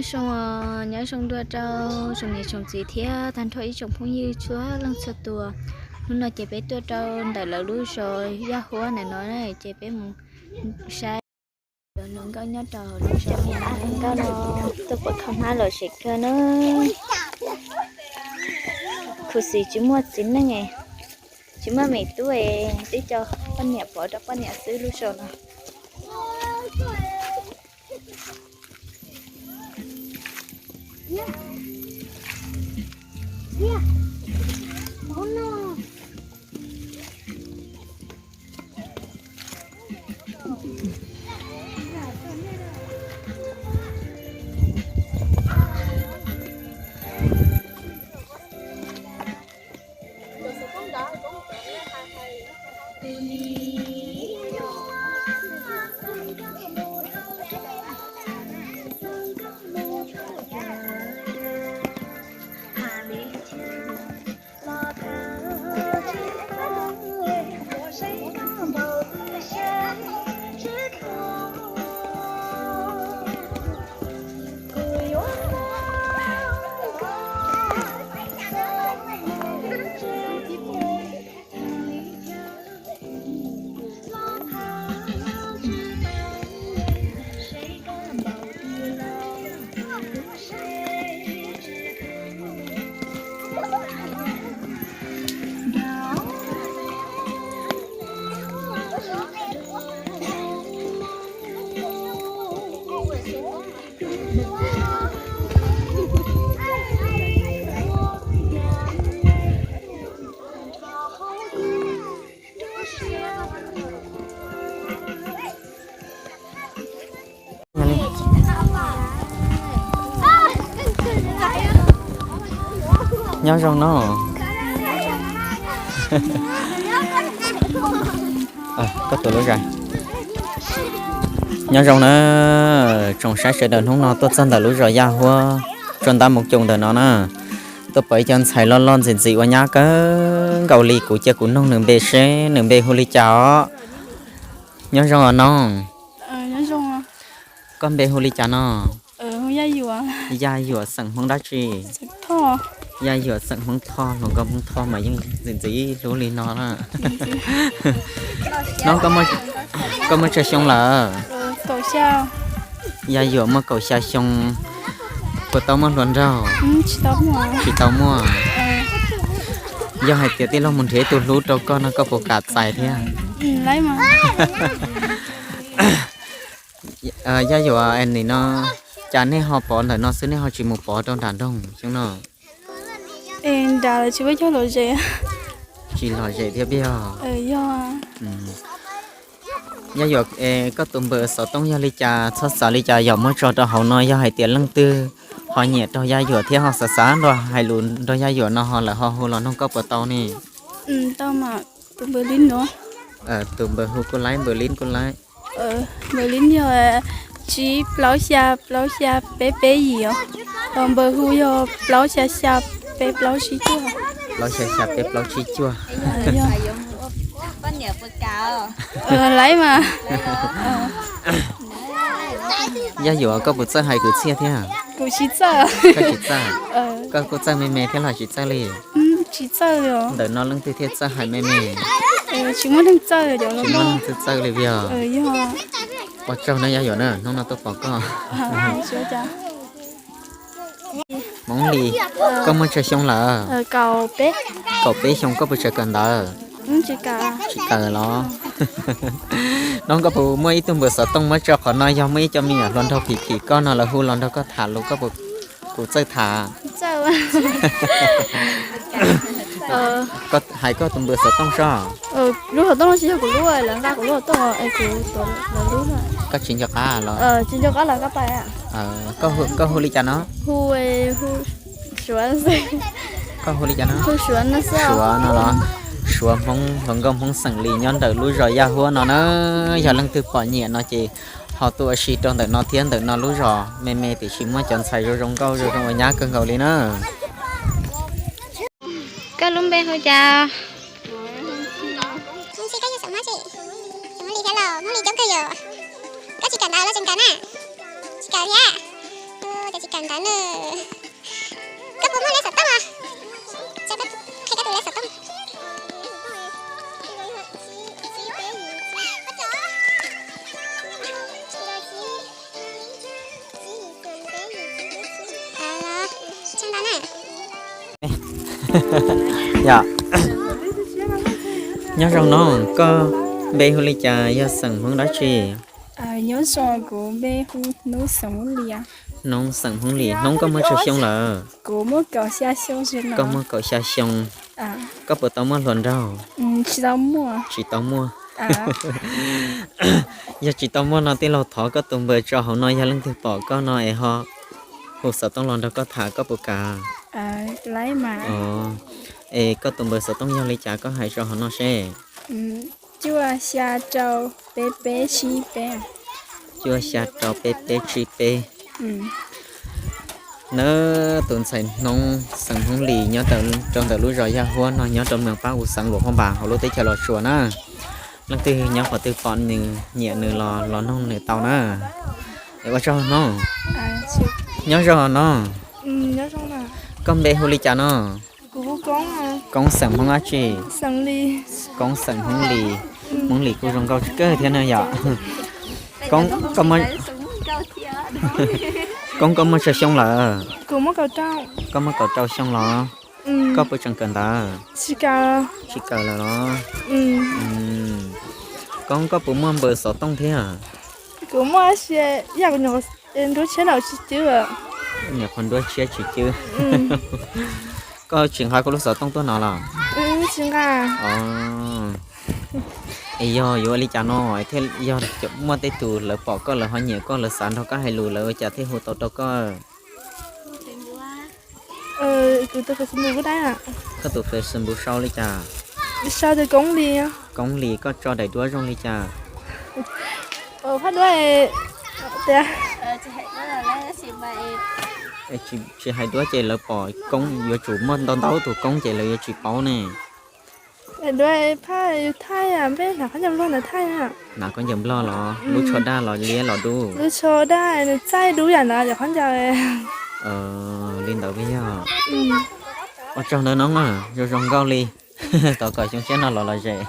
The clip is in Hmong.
Zoo, nyob zoo dua rau tsoom niam tsoom txiv thiab tag nrho ib tsoom phooj ywg txhua leej txhua tus. Hnub no ces peb tuaj rau ntawm lawv lub zos Yaj Huab ntawm no, ces peb mus saib hluas nkauj nyob rau hauv lub zos. Hluas nkauj no tuaj pom thaum hmab los tsev kawg na. Khuv xim tsis muaj txiv neej, tsis muaj me tub, twb coj poj niam pov rau poj niam xwb lub zos no. Nyob zoo no. Koj tus lub zais. Nyob zoo na, tsoom saib sawv daws, hnub no tuaj txog ntawm lub zos Yaj Huab, tsob ntab Mus Coos ntawm no na. Tuaj pom ib co ntxhais loj loj ntxim ntxim ua nyab kawg nkaus li, kuv cia kuv nug nws npe seb nws npe hu li cas os. Nyob zoo os noog. Koj npe hu li cas no? Yaj Yuam, xeem Hmoob dab tsi? Yaj Yuam xeem Hmoob Thoj, hluas nkauj Hmoob Thoj mas yeej ntxim ntxim hlub li no na. No, koj muaj tsawg xyoo lawm? Yaj Yuam muaj kaum xya xyoo. Puas tau muaj hluas nraug? Tsis tau muaj. Yog hais tias tij laug mus nrhiav ib tug hlub rau koj no koj puas kam txais thiab? Yaj Yuam, nim no cas nej ho pov ntawm no xwb, nej ho tsis mus pov rau nram nroog xyoo no? Nram lawv tsis muaj coj lom zem. Tsis lom zem thiab peb yog. Yaj Yuam, koj tus npawb xov tooj yog li cas, txhob xav li cas, yog muab tso rau hauv no, yog hais tias leej twg ho nyiam raug Yaj Yuam thiab ho xav xav nrog hais lus nrog Yaj Yuam no ho lawv ho hu los noog koj puas tau ne? Tus npawb hu kuj laib, npawb lib kuj laib. Npawb lib yog tsib plaub xya plaub xya peb peb yim os. Npawb hu yog plaub xya xya peb plaub tsib cuaj. Plaub xya xya peb plaub tsib cuaj. Laib mas. Yaj Yuam, koj puas txawj hais kwv txhiaj thiab? Kuv tsis txawj. Koj tsis txawj? Koj kuj txawj me me thiab los tsis txawj li? Tsis txawj li os. Ntawm no leej twg thiaj txawj hais me me? Tsis muaj neeg txawj, tsis muaj neeg txawj li os. Ua tsaug na Yaj Yuam na, hnub no tuaj pom koj. Hmoob Lis, koj muaj tsawg xyoo lawm? Kaum peb xyoo, koj puas tseem kawm ntawv? Tsis kawm los? No koj puas muaj ib tug npawb xov tooj muab tso qhov no, yog muaj ib co me nyuam hluas nraug phim phim koj no lawv hu los nrog koj tham lus koj puas txawj tham? Hais koj tus npawb xov tooj sob. Lub xov tooj no tsis yog kuv lub, lawv nqa kuv lub xov tooj es kuv tuav lawv lub. Koj tsis nco qab los? Tsis nco qab los koj pais. Koj hu li cas no? Hu Suav. Koj hu li cas no? Hu Suav no xwb. Suav no los? Suav Hmoob, hluas nkauj Hmoob xeem Lis nyob ntawm lub zos Yaj Huab no na. Yog leej twg pom nyiam no ces ho tuaj ua si rau ntawm no thiab, ntawm no lub zos me me tiam sis muaj cov ntxhais zoo zoo nkauj zoo zoo ua nyab kawg nkaus li na. Koj lub npe hu cas? Hmoob Lis thiab los Hmoob Lis coob kawg yom. Koj tsis kawm ntawv los tseem kawm na? Tsis kawm thiab. Ces tsis kam ntawd na. Koj puas muaj lej xov tooj os? Qhia koj tus lej xov tooj. Tag ntawd na. Yog, nyob zoo no, koj npe hu li cas, yog xeem Hmoob dab tsi? Nyob zoo, kuv npe hu Hnub xeem Hmoob Lis. Hnub xeem Hmoob Lis, Hnub koj muaj tsawg xyoo lawm? Kuv muaj kaum xya xyoo. Koj muaj kaum xya xyoo. Koj puas tau muaj hluas nraug? Tsis tau muaj. Tsis tau muaj. Yog tsis tau muaj no tij laug thov koj tus npawb tso hauv no, yog leej twg pom koj no es ho hu xov tooj los nrog koj tham koj puas kam? Es koj tus npawb xov tooj yog li cas koj hais tso hauv no seb. Cuaj xya rau peb peb tsib peb. Cuaj xya rau peb peb tsib peb. Nawb, tus ntxhais Hnub xeem Hmoob Lis nyob rau ntawm lub zos Yaj Huab no nyob rau moos Pab Us xeev Luam Phaj Npas hauv lub teb chaws Los Tsuas na. Leej twg nyob qhov twg pom nws nyiam nws los los noog nws tau na. Es ua tsaug Hnub. Nyob zoo no. Koj npe hu li cas no? Koob xeem Hmoob dab tsi? Koob xeem Hmoob Lis. Hmoob Lis kuj zoo nkauj kawg thiab na yom. Koob koj muaj tsawg xyoo lawm? Koj muaj kaum rau xyoo los? Koj puas tseem kawm ntawv? Tsis kawm lawm los? Koob koj puas muaj npawb xov tooj thiab? Kuv muaj, nyuam qhuav nruab tshiab tsis cwb. Nyuam qhuav nruab tshiab tsis cwb. Koj tsis nqa koj lub xov tooj tuaj no los? Tsis nqa. Es yog yuav ua li cas no thiaj yog muaj tej tus lawv pom koj lawv ho nyiam koj lawv xav nrog koj hais lus lawv ua cas thiaj hu tau rau koj? Kuv tus Facebook kuj dab. Koj tus Facebook sau li cas? Sau tias Koob Lis. Koob Lis, koj tso daim duab zoo li cas? Phaj duab tias, tsis hais duab ces lawv pom Koob yuav tsum muaj ntau ntau tus Koob ces lawv yuav tsis paub ne. Duab phaj yus thaij, peb hnav khaub ncaws nplog ntawd thaij. Hnav khaub ncaws nplog los lub tsho daj los liab los dub? Lub tsho daj, nws txaij dub yam ntawd cov khaub ncaws. Li ntawd yog. Ua tsaug ntau Noob na, zoo zoo nkauj li. Thov kom xyoo tshiab no los los zem.